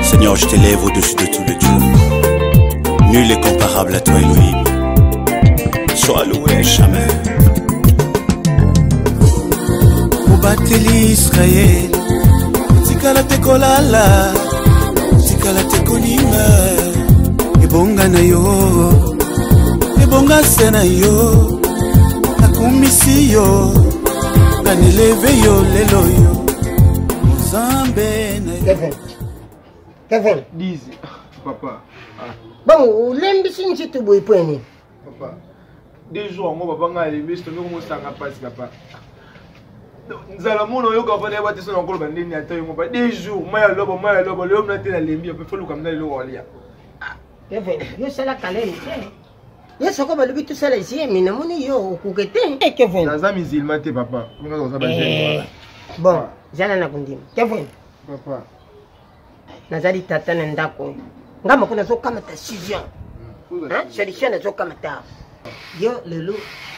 Seigneur, je t'élève au-dessus de tous les dieux. Nul n'est comparable à toi, Elohim. Sois loué à jamais. Mobateli Israël, tikala te kolala, tikala te kolima, ebonga na yo, ebonga se na yo, nakumisi yo, naneleve yo lelo yo, Nzambe na yo. Kevin. Kevin. Dizi. Papa. Ah. Bon, olembisi nzoto boye mpo ya nini? Papa. Deux jours yango papa ngai alembisi tomi komosanga mpasi papa. Nzala mona oyoka papa nayeba te so na koloba ndeni ata yo papa. Deux jours mai ya lobo mai ya lobo lelo mna te nalembi papa fo luka mna eloko alia. Kevin, yo sala kalemi te. Yo soko balobi tosala zemi namoni yo okoke te. Eh, Kevin. Naza musulman te papa. Kuna oza ba jeune. Eh, bon, zala na kondima. Kevin. Papa. Nazali tata na ndako oyo. Nga moko nazokamata decision. Hein? Solution nazokamata. Yo lelo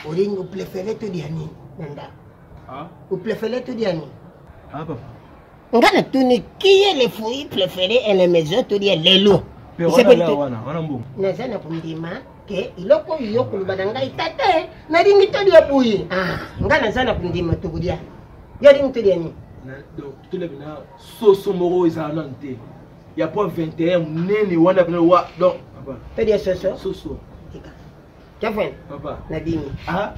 olingi oprefere tolia nini na ndako? Ah? Oprefere tolia nini? Ah papa. Nga natuni qui est le fruit préféré à la maison tolia lelo? Naza na kondima ke eloko oyo yo koloba na ngai tata eh, nalingi tolia boye. Ah, nga naza na kondima tokolia. Yo olingi tolia nini? Tolia bina soso moko ezala nanu te ya point 21 monene wana bino wa donc tolia soso soso tika Kevin papa nadimi ah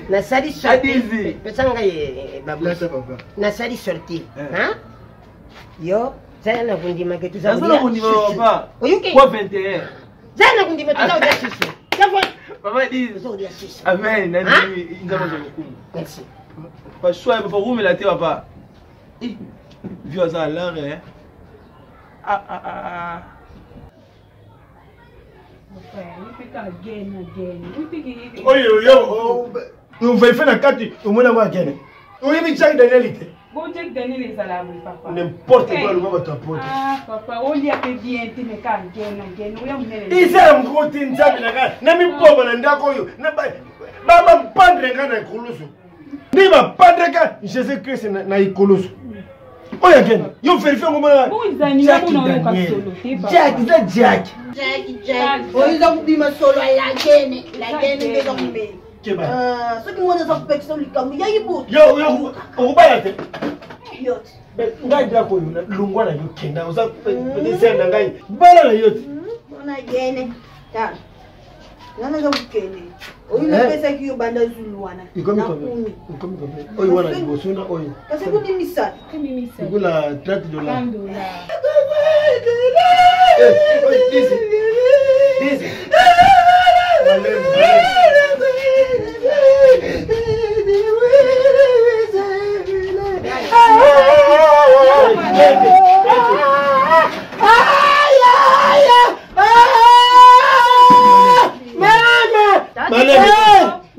nasali sortie pesa ngai eh, babu nasali sortie eh. yo zala na kondima ke toza kolia papa oyoki point 21 zala na kondima toza kolia susu Kevin papa dis toza kolia susu amen nandimi nzambe azwa lokumu merci papa choix papa rumela te papa Eh, vieux aza alare eh. Ah, ah, ah, ah. Oyo yo overife na kati omoni yango akene oyebi Jack Daniel te Bon Jack Daniel ezala boye papa. N'importe quoi loba bato ya poto. Ah papa olia pe bien te mais ka gena gena oya munene. Eza yango te nzambe na ngai na miboma na ndako oyo ba bapandre ngai na ekulusu. Ndenge bapandraka Jésus Christ na ekulusu. Oyo akende yo verifie yango mona Jack Daniel. Jack eza Jack. Jack Jack. Oyo eza kobima solo ya lagene lagene nde eza komela. Keba. Ah, soki mwana aza kopekisa likambo ya ibo. Yo yo okobala te. Yo. Ngai ndako oyo longwa na yo kenda oza dessert na ngai bala na yo te. Mwana gene. Tala. Nga naza kokende. Oyo napesaki yo banda zulu wana. Ekomi combien? Oyo wana liboso na oyo. Kasi ekomi misato. Ekola 30 dollars.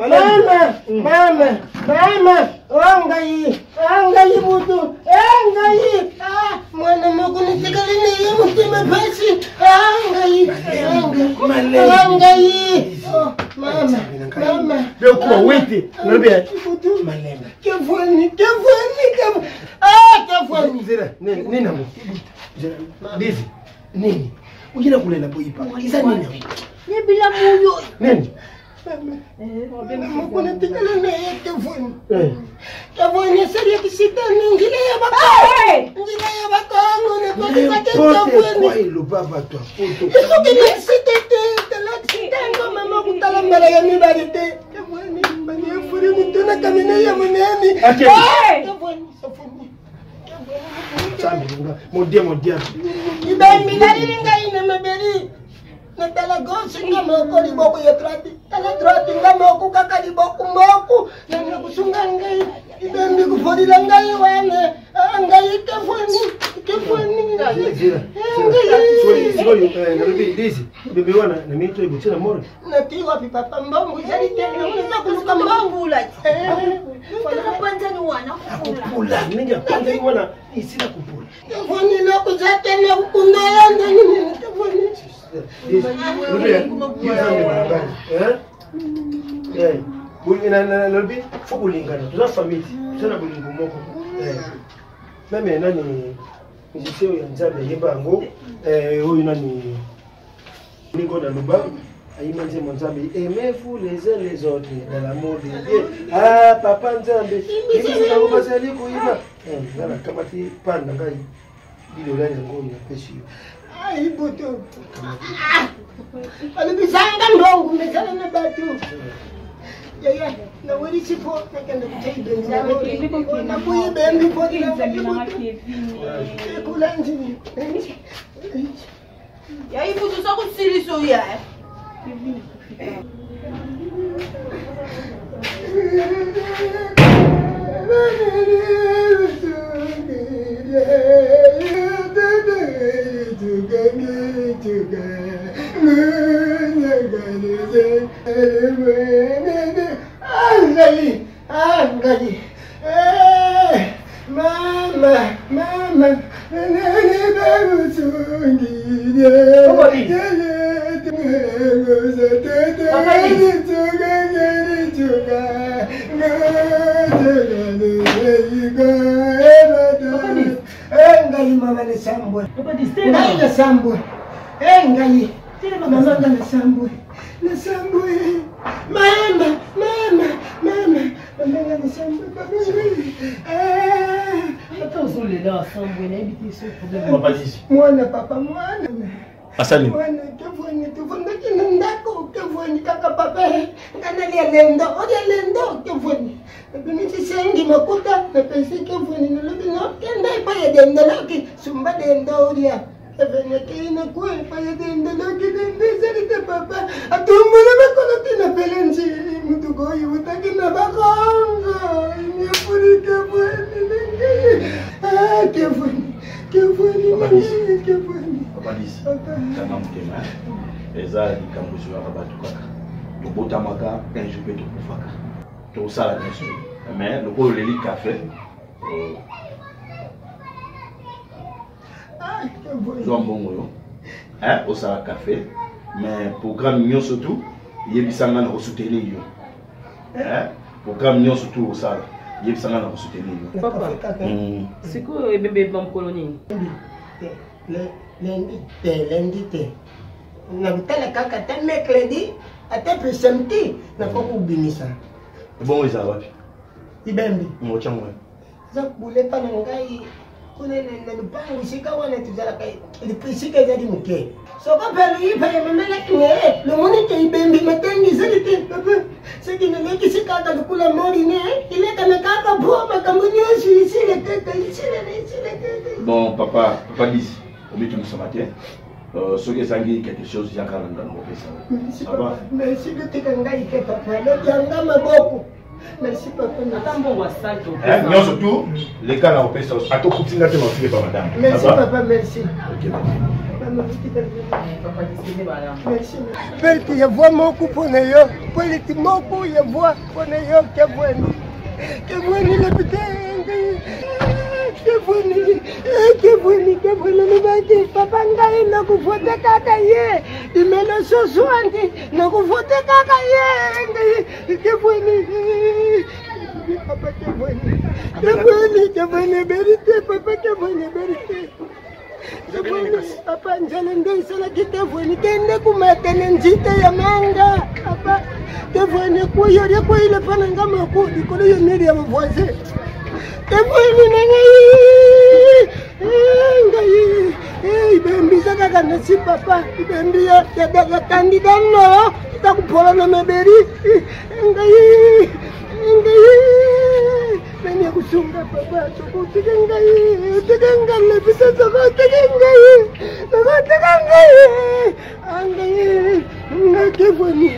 Mama, mama, mama, oh ngai, oh ngai butu, eh ngai, ah mwana moko nitikali na ye motema pasi, ah ngai, ah ngai, oh mama, mama, Bekuma wete, nalobi butu, malembe. Kevwani, kevwani, kevwani, ah kevwani. Zela, nini nango? Zela, Dizi, nini? Ujina kulela boyipa. Eza nini yango? Nebila moyo. Nini? Moko natikala na ye kevwani. Kevwani esali akisitani nzela ya bakongo. Nzela ya bakongo napakisaki kevwani. Eloba bato ya poto. Esoki na site te, tala accident mama kutala mbala ya mibale te. Kevwani mbani efuri mutu na kamine ya monene. Kevwani sofoni. Mon Dieu, mon diable. Ibembi nalili ngai na mabeli. Natala gauche nga moko liboko ya droite. Tala droite nga moko kaka liboko moko. Nani kusunga ngai. Ibembi kufolila ngai wana. Ah, ngai kefwani. Kefwani ngai. Sikoyo, nalobi Daisy, bebe wana na minute oyo botie na morgue. Natii wapi papa mbongo ezali te. Naza koluka mbongo. Panzani wana. Akopula ndenge apanzani wana esila kopula. Kefwani nakuzate nakukunda ya ndenge nini kefwani. Nalobi fo kolingana, toza famille te, toza na bolingo moko. Meme nani musicien oyo ya Nzambe ayemba yango, oyo nani ningo na loba ayimba nzembo Nzambe, aimez-vous les uns les autres dans l'amour de Dieu. Ah papa Nzambe, yango bazali koyiba nga nakamati pan na ngai bilola yango napesi yo. Ai butu alobisanga ndongo mesala na bato yaya nawelisi po nakende kutya ibembi nabuyi ibembi po ekula nzini. Yayi butu sokusilisa oya. Ngai, ah, ngai. Eh, mama, mama. Ngai mama nasambwe, ngai nasambwe, ngai mama nga nasambwe, nasambwe, mama, mama, mama, mama nga nasambwe, papa. Ata ozolela asambwe, nayebi te so problème. Papa Disi. Mwana papa, mwana. Asali. Mwana kevweni, tofandaki na ndako kevweni kaka papa nga nalia lendo, olia lendo kevweni. Nabimisi sengi makuta napesi kevweni, nalobi no kenda epai ya dendoloki sumba dendo olia. Kevweni akei na ku epai ya dendoloki, dendo ezali te papa. Atumbola makolo te na pele nzili motuka oyo eutaki na bakongo emiefuli kevweni na ngai. Ah, kevweni, kevweni na ngai, kevweni. Papa Disi, kanga motema, eza likambo ezwaka bato kaka. Tobotamaka un jour mpe tokufaka, tokosala nyonso, mais lokola oleli kafe, zwa mbongo yo osala kafe, mais programme nyonso tu yebisa nga na kosoutenir yo. Programme nyonso tu osala, yebisa nga na kosoutenir yo. Papa, sikoyo ebembe ebima mokolo nini? Lundi te, lundi te, nakotala kaka ata mercredi ata pe samedi nakoki kobimisa. Bongo ezala wapi? Ibembe. Otyango wapi? Eza bulepa na ngai kuna na lupango, esika wana tozalaka, esika ezali moke. Soko mpe loyipa ya mamelaki ne lomoni te ibembi matangi ezali te papa. Soki nalekisi kaka lokola mori ne ilekana kaka po makambo nyonso esila kaka, esila esila kaka. Bon papa, papa Disi, omitungisama te. Soki ezangi quelque chose, yaka na ndano kopesa. Merci papa, merci. Lotika ngai te papa, lotyanga maboko. Merci papa. Ata mbongo asali. Nyonso tu leka na kopesa, ata okuti nga te, mafile pa madame. Merci papa, merci. Ok. Merci. Pelti ya voi moko mpona yo, pelti moko ya voi mpona yo kevweni. Kevweni lepite kevweni, kevweni, kevweni lobaki papa ngai nakovote kaka ye imelo sosoanti, nakovote kaka ye ngai kevweni. Papa kevweni, kevweni, kevweni ebeli te papa, kevweni ebeli te. Papa, nzela nde esalaki tevweni kende kumatene nzite ya manga papa. Tevweni kuyo lyekweyile mpa na nga maku likolo ya mili ya bavoisin. Tevweni na ngai, ngai ibembiza kaka nasi papa, ibembi ya kandida no itakupola na mabeli ngai, ngai nani ya kosunga papa. Soko otike ngai, otike ngai lepite, soko otike ngai, soko otike ngai angai ngai kevweni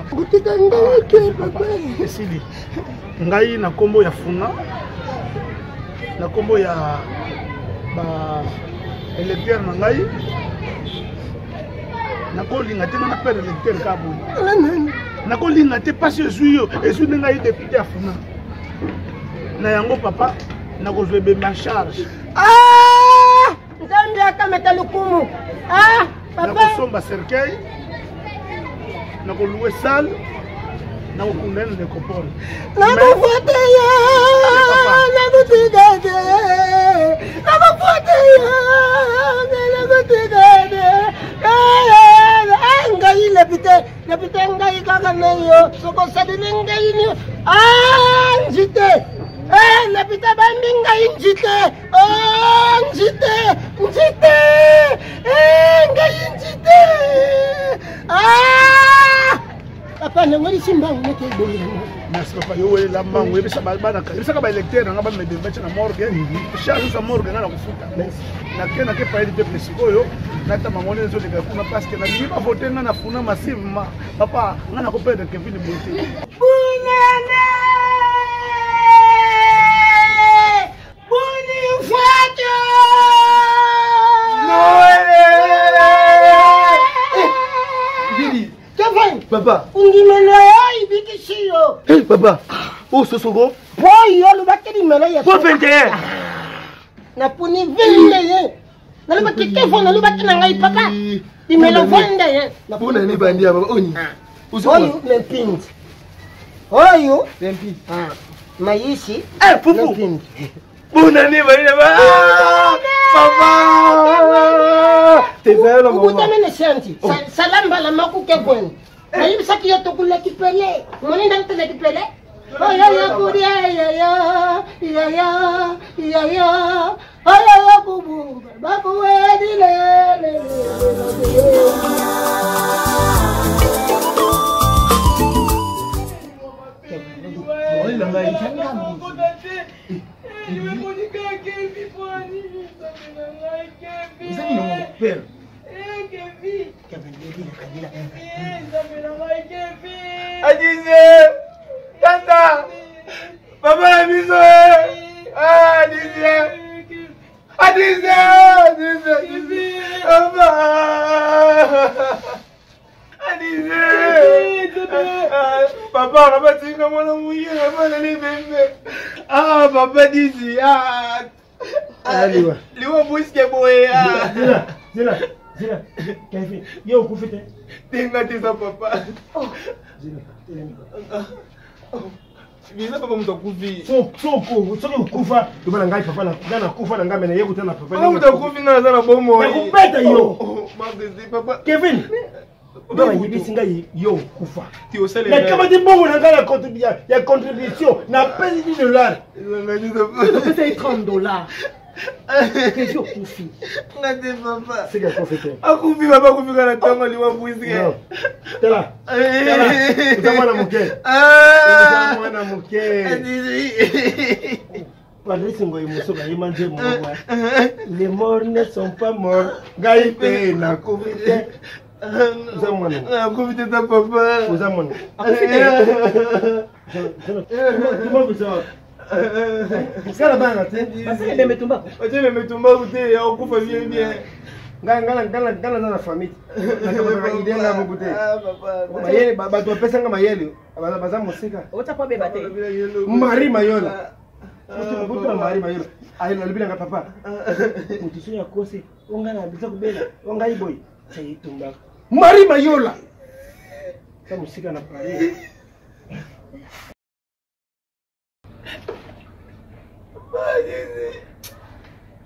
kotika ngai ke papa. Esili ngai na nkombo ya Funa, na nkombo ya ba électeur na ngai, nakolinga te nga na père électeur kaka boye, nakolinga te mpasi ezwi yo, ezwi nde ngai député ya Funa. Na yango papa, nakozwa ebembe en charge. Nzambe akamata lokumu. Ah, papa, nakosomba cercueil, nakoluwe salle. Nakokunda ye na necropole. Nakofuata yo, nakotika te. Nakofuata yo, nakotika te. Ngai lepite, lepite ngai kaka na yo. Soki osaleli ngai ni nzite. Lepite bambi ngai nzite. Nzite, nzite. Ngai nzite. Papa, nangolisi mbangu nete ebongela. Merci papa, yo welela mbangu, yebisa bana, yebisaka ba électeur nanga bamede batia na morgue, charge za morgue nga na kofuta. Nake nake palais du peuple sikoyo, natama ngo nde ezoleka kuna parce que nalingi bavote nga na funa massivement. Papa, nga na koperdre Kevin Bote. Bunene! Boni fuata! Kevin! Papa! Undimelo yo ibikisi yo. Hey, papa! Oh, sosoko! Po yo olobaki limelo ya Po 21! Naponi vende ye. Nalobaki Kevin, nalobaki na ngai papa. Limelo vende ye. Mpona nini bandi ya papa oni? Oyo mempindi. Oyo Mempindi. Mayisi. Eh, fufu. Mempindi. Bonne année, bandi ba. Papa! Tezala mama. Ukutana na shanti. Salamba la makuke kwenu. Nayebisaki yo tokulaki pele. Moni ndenge tolaki pele. Oyo ya kulia ya ya ya ya ya ya. Oyo ya kubumba bakuwedi le le le. Adize! Tata! Papa na biso! Adize! Adize! Adize! Papa! Adize! Papa, papa tinga mwana muye, papa na libembe. Ah, papa dizi. Ah. Liwa. Liwa buske boye. Ah. Zela, zela, zela. Kevin, yo okufi te. Tenga te za papa. Zela, telema. Biza papa moto akufi. Soki okufa, loba na ngai papa, nga nakufa na ngai me naye kotala papa. Papa moto akufi nga naza na bomoi. Nakobeta yo. Mabezi papa. Kevin, nga bayebisi ngai yo okufa. Ti osalela. Nakamati mbongo na ngai ya contribution, napesi 10 dollars. Opesa ye 30 dollars. Kevin okufi. Nga te papa. Sika akufi te. Akufi papa akufi kaka na ntango liwa buske. Non. Tala. Tala. Oza mwana moke. Oza mwana moke. Patrice Ngoyi Mosoka yema nzembo moko. Les morts ne sont pas morts. Ngai pe nakufi te. Oza mwana. Akufi te ta papa. Oza mwana. Akufi te. Kala bana te. Basala ebembe tumbako. Batie ebembe tumbaku te, akufa bien bien. Ngai ngai ngai ngai naza na famille. Nakabaka idée nga moko te. Ah papa. Mayele bato bapesanga mayele baza mosika. Ota po abeba te. Marie Mayola. Mutu na Marie Mayola. Ayi nalobi nanga papa. Mutu soki akosi, onga na biza kobela, onga iboyi. Sayi tumbaka. Marie Mayola. Sa mosika na Paris.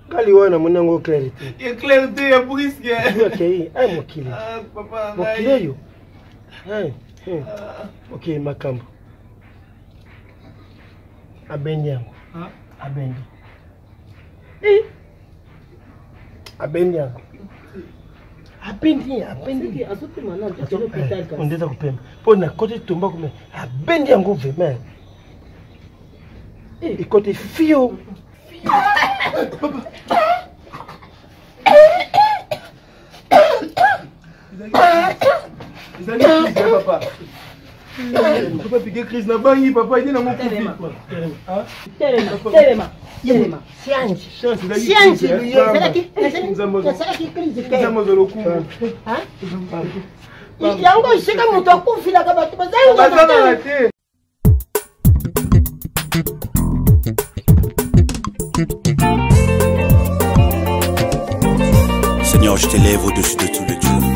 Kali wana namoni yango clair te. Ya clair te ya briske. Akei ai mokili. Ah papa. Mokili oyo. Ai. Ok makambo. Abendi yango. Abendi. Abendi yango. Abendi, abendi. Azopema na hôpital kasi. Ondeza kopema. Mpo na koti tumba kome abendi yango vraiment. Ekoti fio. Ezali crise papa. Papa piqué crise na bangi papa ide nango kufi. Telema, telema, telema. Science. Science yo ezalaki ezalaki crise te. Nzambe azolokumu. Yango esika moto akufilaka bato bazangaka bazangaka te. Seigneur, je t'élève au-dessus de tous les dieux.